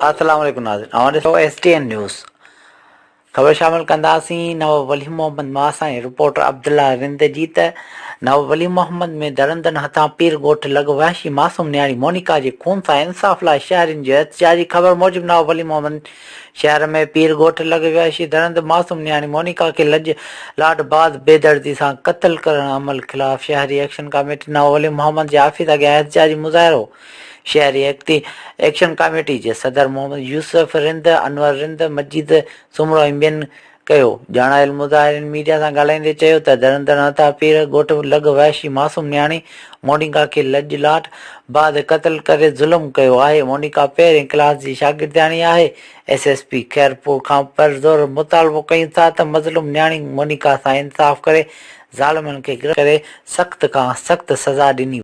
السلام عليڪم ناظرين اوهان ڏسو ايس ٽي اين نيوز خبر شامل ڪنداسين نواب ولي محمد مان اسان جي رپورٽر عبدالله رند جي ته نواب ولي محمد ۾ درندن هٿان پير ڳوٺ لڳ وحشي معصوم نياڻي مونيڪا جي خون سان انصاف لاء شهرين جو احتجاجي خبر موجب نواب ولي محمد شهر ۾ پير ڳوٺ لڳ وحشي درند معصوم نياڻي مونيڪا کي لڄ لاٽ بعد بيدردي سان قتل ڪرڻ عمل خلاف شهري ايڪشن ڪاميٽي نواب ولي محمد جي آفيس اڳيان احتجاجي مظاهرو شهري ايڪشن ڪاميٽي جي صدر محمد يوسف رند، انور رند، مجيد سومرو ۽ ٻين ڪيو. ڄاڻايل مظاهرين ميڊيا سان ڳالهائيندي چيو ته درندڙ هٿان پير ڳوٺ لڳ وحشي معصوم نياڻي مونيڪا کي لڄ لاٽ بعد قتل ڪري ظلم ڪيو آهي، مونيڪا پهرين ڪلاس جي شاگردياڻي آهي، ايس ايس پي خيرپور کان پرزور مطالبو ڪيون ٿا ته مظلوم نياڻي مونيڪا سان انصاف ڪري ظالمن کي گرفتار ڪري سخت کان سخت سزا ڏني.